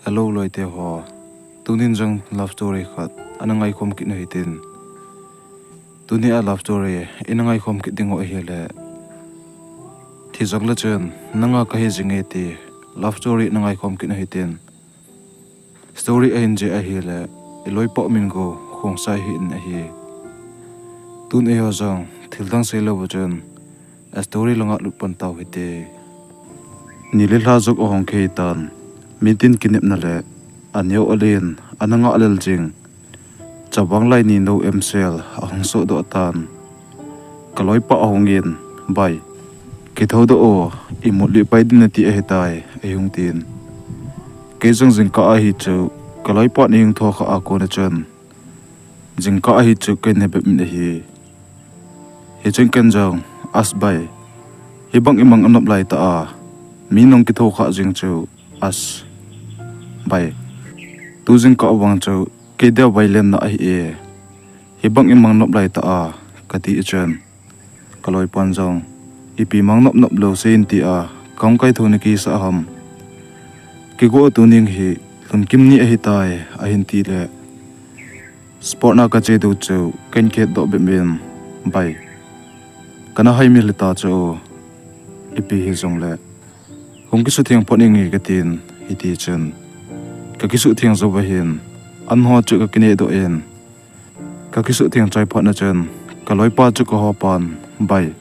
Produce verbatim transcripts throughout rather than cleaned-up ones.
Hello loite ho. Tunin jong love story khat ana ngaikhom kit u hitin. Tuni a love story ina ngaikhom kit ding u ahile, thi jong le chun nanga kahi jinge ti love story ina ngaikhom kit u hitin. Story ahin jih ahile, iloipa min Go Khongsai hin ahi. Tun eiho jong thildang seilou chun a story langa lut pan tau hite. Ni le lha jong ahung khei tan, mitin kinepna le aneo alen ana ngah lel jing. Chavang lai ni no emsel ahung sohdoh tan, kaloipa ahungin, "Bai, kithoudoh o, imut lih pai ding nati ahitai," eihung tin. Kei jong jingkah ahi chu kaloipan eihung thoukhah a kona chun, jingkah ahi chu kahin hebep in ahi. Hichun ken jong, "As bai, hibang imang anop laitah a, mi nung kithoukhah jing chu, as bai, tu jingkah vang chu kei dia vailenna ahi e, hibang imang nop laitah a," kati chun, kaloipan jong, "Ipi mang nop nop lou seiyin," tia kahung kaithou na kisah ham. "Kigo, tuning hi lhunkim ni ahitai," ahin tile, "Sport na kache diu chu kahin khetdoh bep in, bai, kana haimil hita chu, ipi hijongle hung kisutheng phot inge," katin, hiti chun kakisutheng jouva hin, anho chu kakinehdoh in, kakisutheng chai phatna chun kaloipa chu kahopan, "Bai,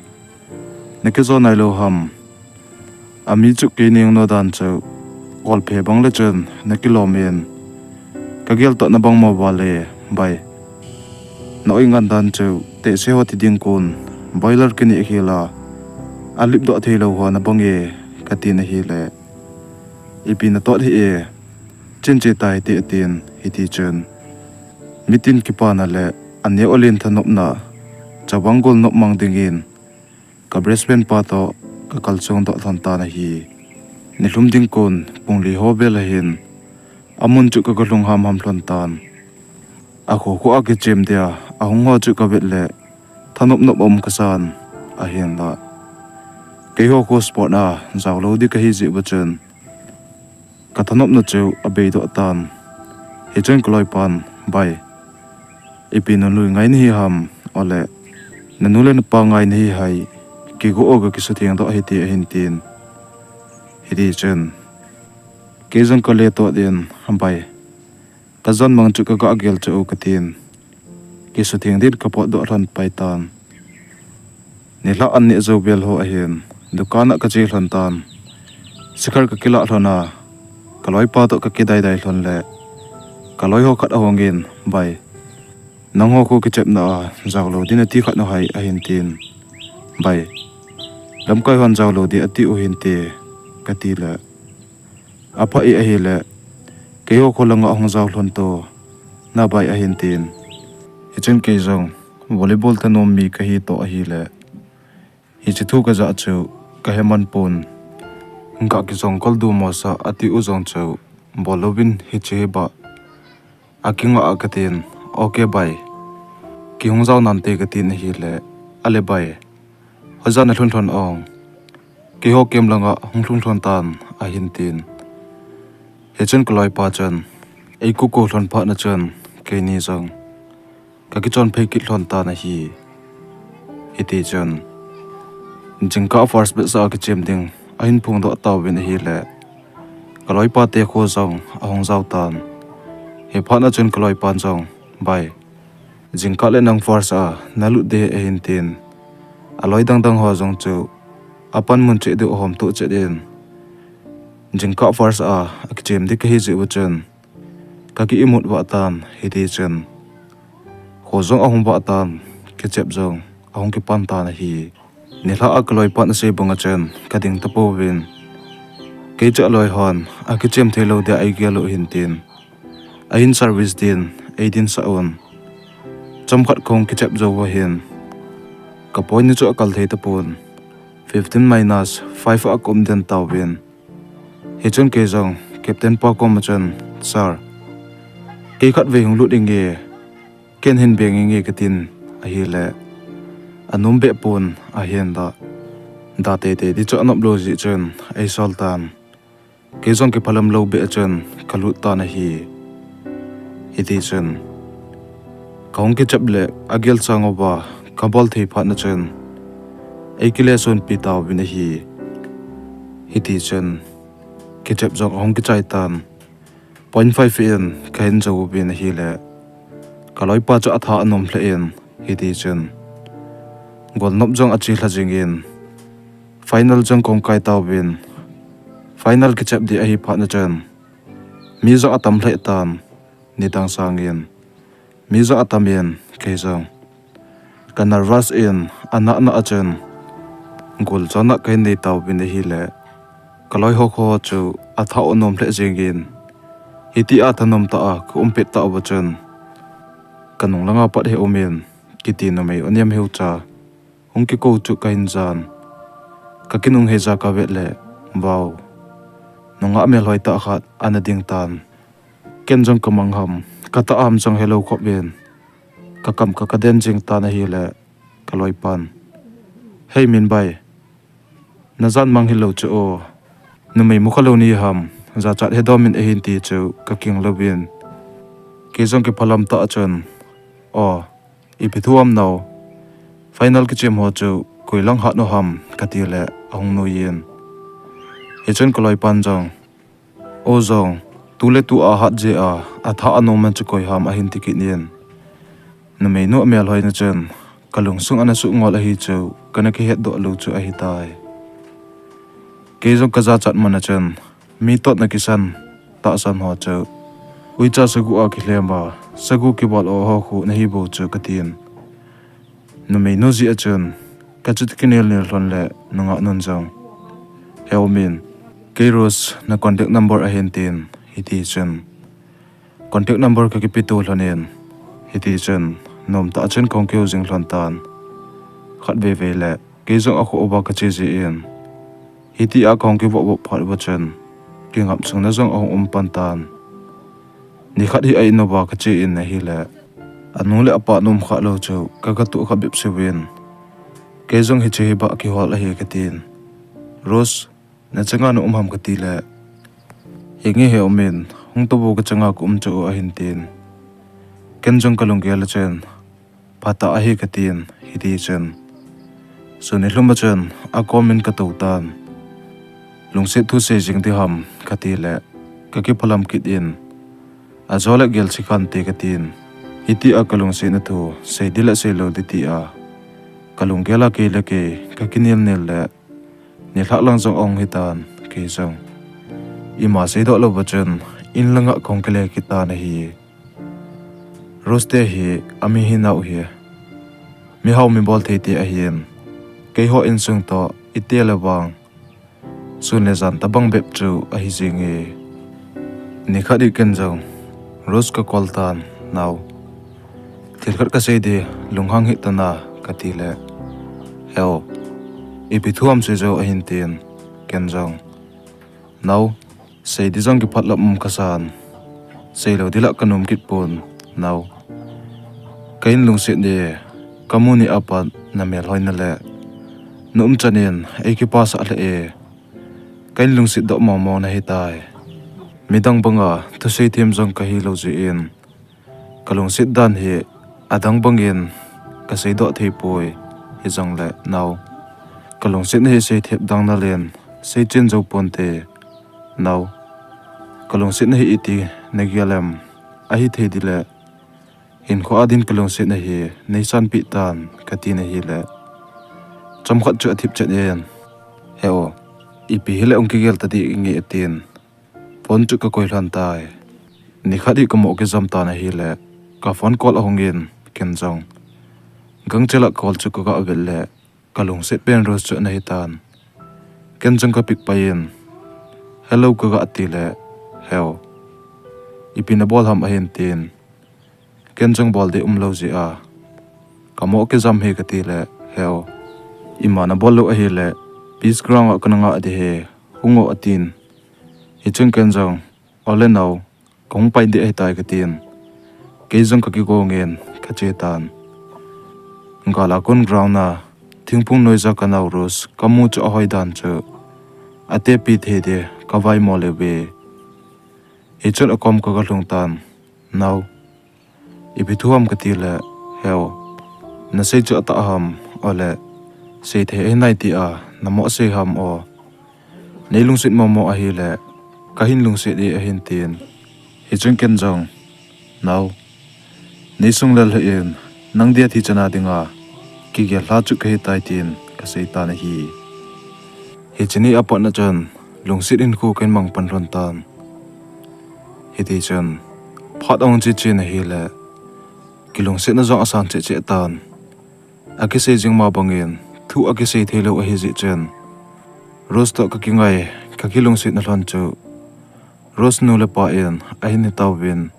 nakijou nailou ham? Ami chu kei neng no dan chu, olphe bang le chun nakilom in, kageltohna bang mo vale, bai, na-oi ngan dan chu tehse ho thi ding kon boiler kineh khel a, alipdoh theilou ho nabang e," katin ahile, "Ipi natot hih e, chin che tai te," atin, hiti chun mitin kipana le aneo alen thanopna, chavang gol nop mang dingin, ka best friend pa toh kakalsong doh lhon tan ahi. Nilhum ding kon pung li ho vel ahin, amun chu kagalhung hamham lhon tan. Akho kho a kichem dia ahung ho chu kavet le thanop nop um kasan, ahinla keiho kho sport a jaolou di kahi jeh uva chun, kathanopna chu abeidoh tan. Hichun kaloipan, "Bai, ipi nunlui ngai nahi ham, ole nanu le napa ngai nahi hai, kigo o, kakisutheng doh hite," ahin tin. Hiti chun kei jong kale tot in, "Bai, kajan mang chu kagah gel chu o," katin, kisutheng din kapotdoh lhon pai tan. Nilhah an neh jou vel ho ahin, dukan a kache lhon tan. Sikhar kakilah lhon a, kaloipa toh kakidaidai lhon le, kaloi ho khat ahungin, "Bai, nangho kho kichepna a jaolou din nati khat nu hai," ahin tin. "Bai, lamkai hon jaolou di ati u hinte," kati le, "Apha e, ahile keiho kho langa hung jao lhon to, na bai," ahin tin. Hichun kei jong volleyball thanom mi kahi toh ahile, hiche thu kajah chu kahe man pon. Gah kijong kol du mo sa ati u jong chu bol louvin hiche hi ba akingah a katin, "Ok bai, kihung jao nante," katin ahile, "Ale bai, hoijan nalhun lhon ong? Keiho camp langa hung lhung lhon tan," ahin tin. Hichun kaloipa chun eikoukou lhon phatna chun keini jong kakichon phei kit lhon tan ahi. Hiti chun jingkah first batch a kichem ding ahin phongdoh tauvin ahile, kaloipa te kho jong ahung jao tan. Hiphatna chun kaloipan jong, "Bai, jingkah le nang first a nalut ding ahi," ahin tin. Aloi dangdang ho jong chu apanmun cheh diu ahom toh chet in, jingkah first a akichem di kahi jeh uva chun kaki imut vah tan. Hiti chun kho jong ahung vah tan, kichep jong ahung kipan tan ahi. Nilhah a kaloipan asei banga chun kading tapouvin, kei chu aloi hon akichem theilou dia eigel u hin tin, ahin service din eidinsah un. Chomkhat kahung kichep jou uva hin, ka point ni chu akal thei tapon, fifteen minus five a kaum den tauvin. Hichun kei jong captain pa koma chun, "Sir, kei khatvei hung lut inge, ken hin beng inge," katin ahile, anom beh pon ahin, da teitei di chu anop lou jeh chun eisol tan. Kei jong kiphalam lou beh a chun kalut tan ahi. Hiti chun kahung kichep le agel sang uva kabol thei phat na chun eikile sonpi tauvin ahi. Hiti chun kichep jong ahung kichai tan. Point five in kahin jou uvin ahile kaloipa chu atha anom lheh in, hiti chun golnop jong ache lha jingin final jong kahung kai tauvin. Final kichep ding ahi phat na chun mi jong atam lheh tan, nidang sangin mi jong atam in kei jong ka nervous in anahna a chun gol jona kahin nei tauvin ahile kaloi ho kho chu atha anom lheh jingin, hitia thanom tah a kaum pet tauva chun kanung langa pat hi umin kiti numei oniam hiu cha hung kikou chu kahin jan. Kakinung heija kavet le, vau, nungah melhoi tah khat ana ding tan. Ken jong kamang ham katah ham jong helou khop in kakam kakaden jing tan ahile kaloipan, Hei Minbai, najan mang hilou chu o, numei mukhalou ni ham, jachat hedomin ahin ti chu kaking louvin kei jong kiphalam tah a chun, O, ipi thu ham nao, final kichem ho chu koi lang hat u ham, katile ahung nuiyin. Hichun kaloipan jong, O jong, tuletu ahat jeh a atha anom man chu koi ham, ahin ti kit in. Numeinu amelhoina chun kalungsung ana suh ngol ahi chu kana kihetdoh lou chu ahitai. Kei jong kajachat man a chun mi totna kisan tahsan ho chu uicha sagu a kilhem a, sagu kibol o ho khu nahi bou chu katin. Numeinu jeh a chun kachuti kinelnel lhon le nungah nun jong, He Min, kei Rose na contact number ahin tin, hiti chun contact number kakipeto lhonin, hiti chun nomtah a chun kahung kihou jing lhon tan. Khatvei vei le kei jong akho uva kache jin, hitia kahung kivoh voh phat uva chun kingap sungna jong ahung um pan tan. Nikhat hi a in uva kache in ahile anu le apa nom khalou chu kagatoh kha bep seuvin, kei jong hiche hi bah kihol ahi katin. Rose, nachanga na um ham katile, Henge He Min, hung tou bou kachanga kaum chu, ahin tin. Ken jong kalunggel a chun, Phatah ahi katin, hiti chun sun nilhum a chun akomin katou tan. Lungset thu sei jing ding ham katile kakiphalam kit in, Ajo le gel chikhan te katin. Hitia kalungsetna thu sei ding le seilou ding tia kalunggel a kei le kei kakinelnel le nilhah lang jong ahung hitan, kei jong ima seidoh louva chun in langa kahung kile kit tan ahi. Rose te hi ami hinau hi mihao mibol thei te ahin, keiho insung toh ite le vang sun le jan tobang bep chu ahi jinge. Nikhat hi ken jong Rose ka call tan, Nao, thil khat kasei ding, lunghang hih tan, katile, He O, ipi thu ham sei jo, ahin tin. Ken jong, Nao, sei ding jong kiphalam um kasan, seilou ding lah kanom kit pon, Nao. Ka in lungset ni, kamu ni apat namelhoina le na umchan in eikipasah lheh e. Ka in lungset doh mongmong nahitai. Midang banga thusei them jong kahilou jeh in kalungset dan hi adang bangin kaseidoh theipoi. Hijongle Nao, kalungsetna hi seithep dang nalen seichen jou ponte, Nao. Kalungsetna hi iti nagel em? Ahithei ding le hinkho a din kalungsetna hi neisanpeh tan, katin ahile, chomkhat chu athip chet in, He O, ipi hile hung kigel tading inge, atin phone chu kakoi lhon tai. Nikhat hi kamoh kijam tan ahile, ka phone call ahungin, ken jong gangchel a call chu kaga vet le, kalungset pen Rose chu ana hitan. Ken jong ka pick pai in, Hello, kaga tile, He O, ipi nabol ham, ahin tin. Ken jong bol ding umlou jeh a, kamoh kijam hi, katile, He O, ima nabol lou ahile peace ground a kana ngah ding ahi, hung o, atin. Hichun ken jong, Ole Nao, kahung pai ding ahitai, katin. Kei jong kakigongin kache tan. Gal a kon ground a thingphung noija kanao Rose kamu chu ahoi dan chu atepi thei de kavaimo leuve. Hichun akom kaga lhung tan, Nao, ipi thu ham? Kati le, Heo, nasei chu atah ham, ole, seithei ahi nai tia namo sei ham o? Nei lungset momo ahile, kahin lungset e ahin tin. Hichun ken jong, Nao, nei sunglel hih in, nang dia thi chana dinga kigel lha chu kahitai tin kasei tan ahi. Hiche ni apatna chun lungset hinkho kahin mang pan lhon tan. Hitichun phat ahung che chen ahile, kilungsetna jong asang cheh cheh tan. Akisei jing ma bangin thu akisei theilou ahi jeh chun, Rose toh kakingai, kakilungsetna lhon chu Rose nu le pa in ahin hetauvin.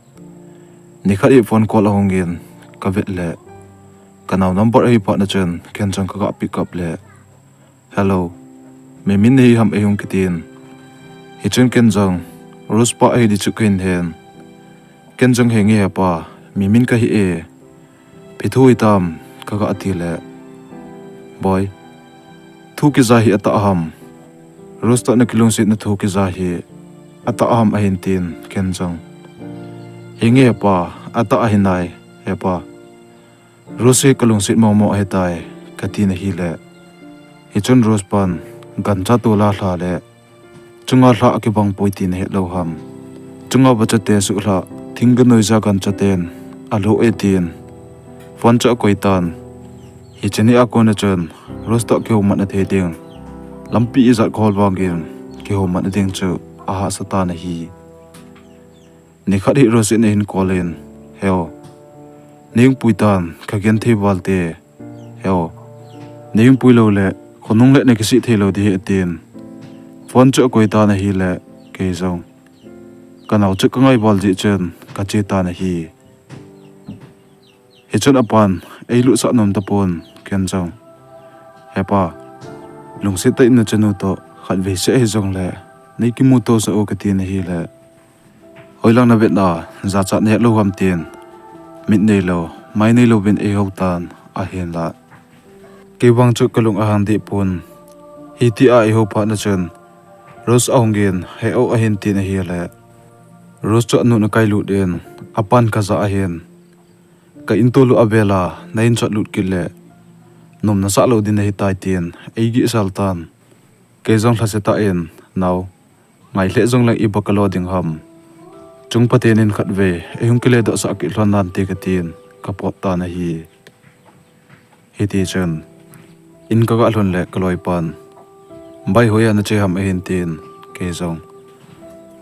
Nikhat hi phone call ahungin, kavet le, kanao number ahi phatna chun ken jong kaga pick up le, Hello, mimin nahi ham eihung kitin. Hichun ken jong, Rose pa ahi di chu kahin hen. Ken jong, Henge hepa, mimin kahi e, ipi thu hitam? Kaga ti le, Boi, thu kija hi atah ham? Rose toh nakilungsetna thu kija hi atah ham? Ahin tin, ken jong, Henge hepa, atah ahi nai, hepa. Rose hi kalungset momo ahitai, katin ahile, hichun Rose pan gancha tol alha le, chunga lha akibang poi ti nahet lou ham? Chunga vachate suhlha, thingga noija gancha ten alo e tin phone chu akoi tan. Hiche ni a kona chun Rose toh kihoumatna thei ding lampi ijat kahol vangin, kihoumatna ding chu ahahsa tan ahi. Nikhat hi Rose in ahin call in, Heo, neihung pui tan, kagenthei val te. Heo, neihung pui lou le khonung le nakisih theilou ding ahi, atin phone chu akoi tan ahile, kei jong, kanao chu kangai val jeh chun kache tan ahi. Hichun apan eilutsah nom tapon, ken jong, Hepa, lungset tah in nachanu toh khatvei seh hijongle neikimuto sah o, katin ahile, Hoilang navetna, jachat nahet lou ham? tin mit neilou mai neilouvin eihou tan ahinla, kei vang chu kalung ahang deh pon. Hitia eihou phatna chun Rose ahungin, Heo, ahin tin ahile, Rose chu anun akailut in, apan kajah ahin, Ka in tolu avela nahin chotlut kit le nom nasah lou ding ahitai, tin eigihsal tan. Kei jong lhasetah in, Nao, ngai lheh jongleng ibola kalo ding ham? Chung Pathen in khatvei eihung kiledohsah kit lhon nante, katin kapot tan ahi. Hitichun in kaga lhun le kaloipan, Bai, hoiya nache ham? ahin tin, kei jong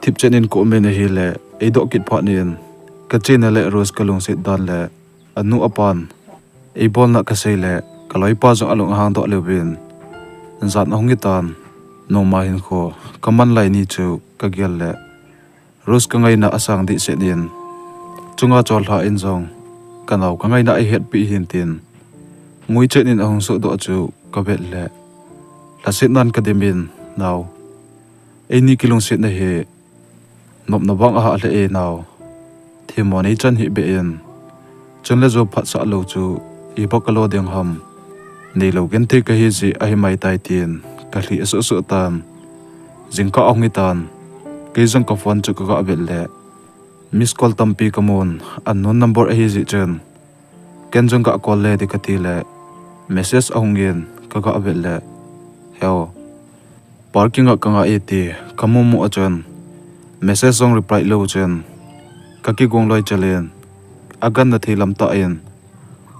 thipchen in kaumin ahile, eidoh kit phat in kachena le Rose kalungset dan le anu apan eibolna kasei le, kaloipa jong alung ahang doh leuvin, jan ahung hitan. Noma hinkho kaman lai ni chu kagel le, Rose kangaina asang dehset in, chunga chollha in jong kanao kangaina eihetpeh hin tin, nguichet in ahung sohdoh chu kavet le, lhasetnan kadimin, Nao, eini kilungsetna hi nopna vang ahah lheh e, Nao. Themmo neichan hih beh in, chun le jou phatsah lou chu ibola kalo ding ham? Neilou genthei kahi jeh ahi maitai, tin kalhi asohsoh tan. Jingkah ahung hitan, kei jong kaphone chu kaga vet le, missed call tampi kamun, unknown number ahi jeh chun, ken jong ga call le ding kati le, message ahungin kaga vet le, Heo, parking a kanga e, ti kamumu a chun, message jong reply lou chun, kakigong loi chelin, aganna thei lamtah in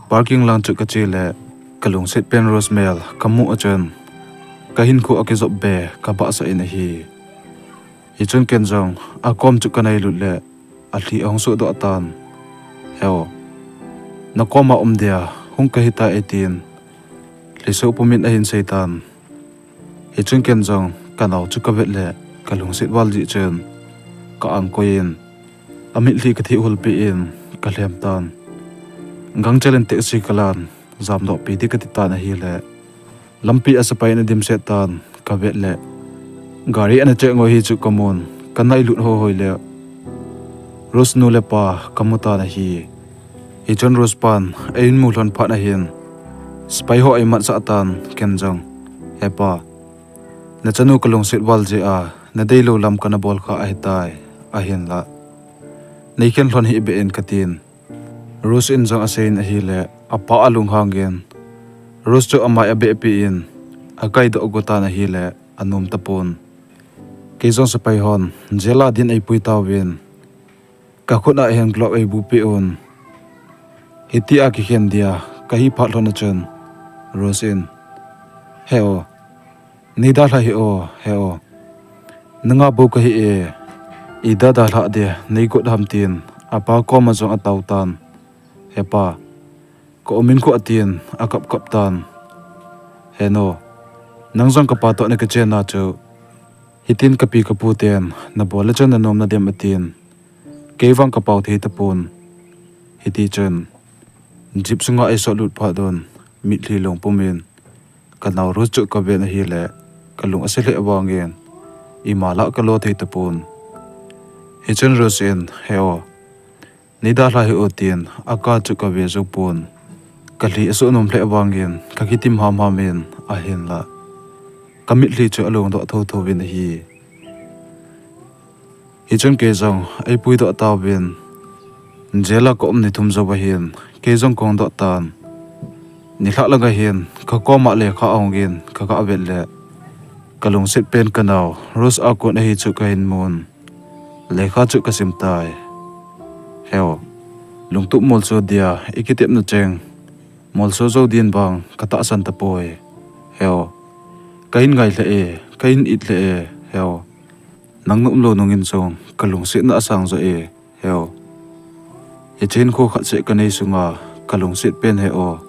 parking lang chu kache le, kalungset pen Rose mel kamu a chun, kahinkho akijop be kabahsah in ahi. Hichun ken jong akom chu kanailut le, alhi ahung sohdoh tan. Heo, nakoma um dia hung kahitai, tin lhisoh pumin ahin seitan. Hichun ken jong kanao chu kavet le, kalungset val jeh chun ka-angkoi in, amitlhi katheh hulpeh in kalhem tan. Gangchel in taxi kalan, jamdohpi ding kati tan ahile, lampi a sepai in adimset tan, kavet le, gari ana cheh ngoi hi chu kamun, kanailut hoihoi le, Rose nu le pa kamu tan ahi. Hichun Rose pan eihin mu lhon phat ahin, sepai ho eimatsah tan, ken jong, Hepa, Nachanu kalungset val jeh a, nadeilou lam kana bol kha ahitai, ahinla. Neikhen lhon hih beh in katin. Rose in jong aseiyin ahile, apa alunghangin. Rose chu amai abehpi in, akaidoh gotan ahile, anom tapon. Kei jong sepai hon, jail a din eipui tauvin. Kakhut a hin glove eibuhpeh un. Hitia kikhen dia, kahi phat lhon a chun. Rose in. He o. Neidalha hih o, he o. Nanga bou kahi e. Idalha dia, neigot ham tin. Apa koma jong atao tan. He pa. Ka um in khu atin, akapkap tan. He nu. Nang jong kapa toh nakichen a chu. Hitin kapi kapu ten, nabol le chun nanom nadem atin. Kei vang kapao thei tapon. Hiti chun. Jeep sunga eisot lut phat un, mitlhi lungpum in. Kanao Rose chu kaven ahile, kalung ase lheh vangin. Ima lah kalo thei tapon. Hichun Rose in, he o. Neidalha hih o tin, aka chu kave jou pon. Kalhi asoh nom lheh vangin, kakitim hamham in, ahinla. Kamitlhi chu alungdoh thotho vin ahi. Hichun kei jong, eipuidoh tauvin. Jail a kaum ni thum jou ahin, kei jong kahungdoh tan. Nilhah langa hin, kakoma lekha ahungin, kagavet le. Kalungset pen kanao, Rose a kon ahi chu kahin mun. Lekha chu kasim tai. He o. Lungtup molso dia, ikitepna cheng. Molso jou din vang, katahsan tapoi. He o. Kahin ngai lheh e, kahin it lheh e, he o. Nang naumlou nungin jong, kalungsetna asang jo e, he o. Hiche hinkho khat seh kanei sunga, kalungset pen he o.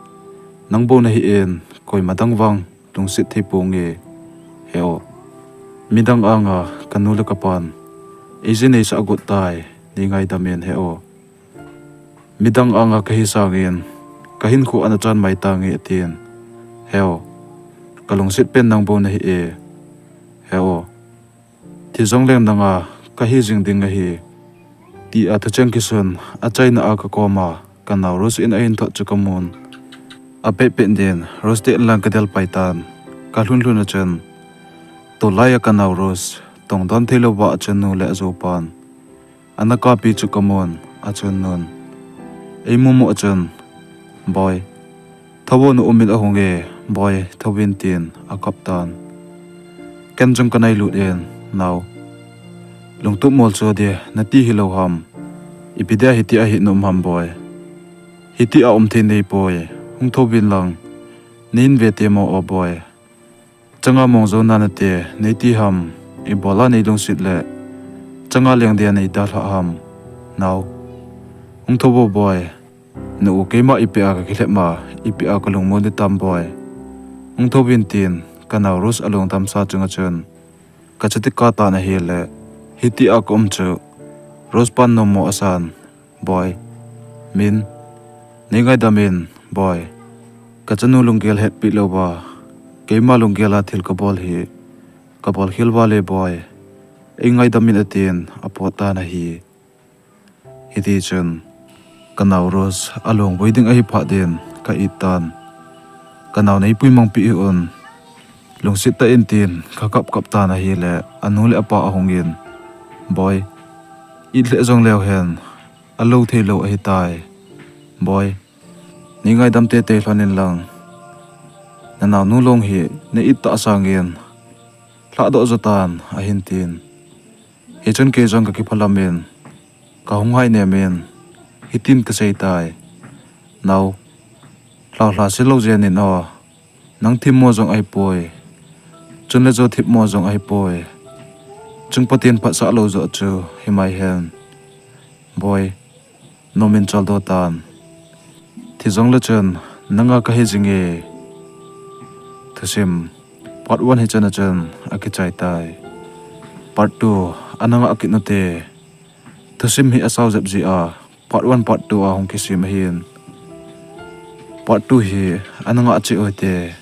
Nang bou nahin, koima dang vang, lungset thei ponge, he o. Midang anga, kanu le kapan. Eiji neisah got tai, neingaidam in, he o. Midang anga kahi sangin, kahinkho ana chan mai tange atin. He o. Kalungset pen nang bou nahi e. He o. Thi jongleng nanga, kahi jing ding ahi. Tia thucheng kisun, achaina a kakoma, kanao Rose in ahin thot chu kamun. Apetpet din, Rose te inlang kadel pai tan. Kalhun lhun a chun. Tulaia kanao Rose, tongdon theilouva achanu le ajopan. Ana kapi chu kamun, achannun. Eimumu a chun, Boi. Thou o, na um in ahung e, Boi, thouvin tin, akap tan. Ken jong kanailut in, Nao. Lungtup molso dia, nati hilou ham. Ipi dia hitia hi na um ham, Boi. Hitia um thei neipoi, hung thouvin lang. Neihin ve temo o, Boi. Changa mong jou nanate, neiti ham, ibola neilungset le. Changa leng dia neidalhah ham. Nao. Hung thou o, Boi. Na u keima ipia kakilhep ma, ipia kalungmon ditam, Boi. Hung thouvin tin, kanao Rose alungdamsa chunga chun. Kachuti katan ahile, hitia kaum chu. Rose pan nommo asan. Boi. Min. Neingaidam in, Boi. Kachanu lunggel hetpi louva. Keima lunggel a thil kabol hi. Kabol khel vale, Boi. Eingaidam in atin, apot tan ahi. Hiti chun. Kanao Rose, alungvoi ding ahi phat in, ka it tan. Kanao neipui mangpi hih un. Lungset tah in tin, kakap kap tan ahile, anu le apa ahungin. Boi. It lheh jongleu hen. Alou theilou ahitai. Boi. Neingaidam teitei lhonin lang. Nanaonu long hi, na it tah sangin. Lhahdoh jotan, ahin tin. Hichun kei jong kakiphalam in. Kahung hai nem in. Hitin kaseitai. Nao. Lhaolha silou jenin o. Nang themmo jong ahipoi. Chunle jou themmo jong ahipoi. Chung Pathen phatsah lou joh chu himai hen. Boi. Nomin chaldo tan. Thi jongle chun, nanga kahi jinge. Thusim. Part one hichana chun, akichai tai. Part two, ana ngah kit nute. Thusim hi asao jep jia. Part one, part two ahung kisem ahin. Part two hi, ana ngah cheh uhite.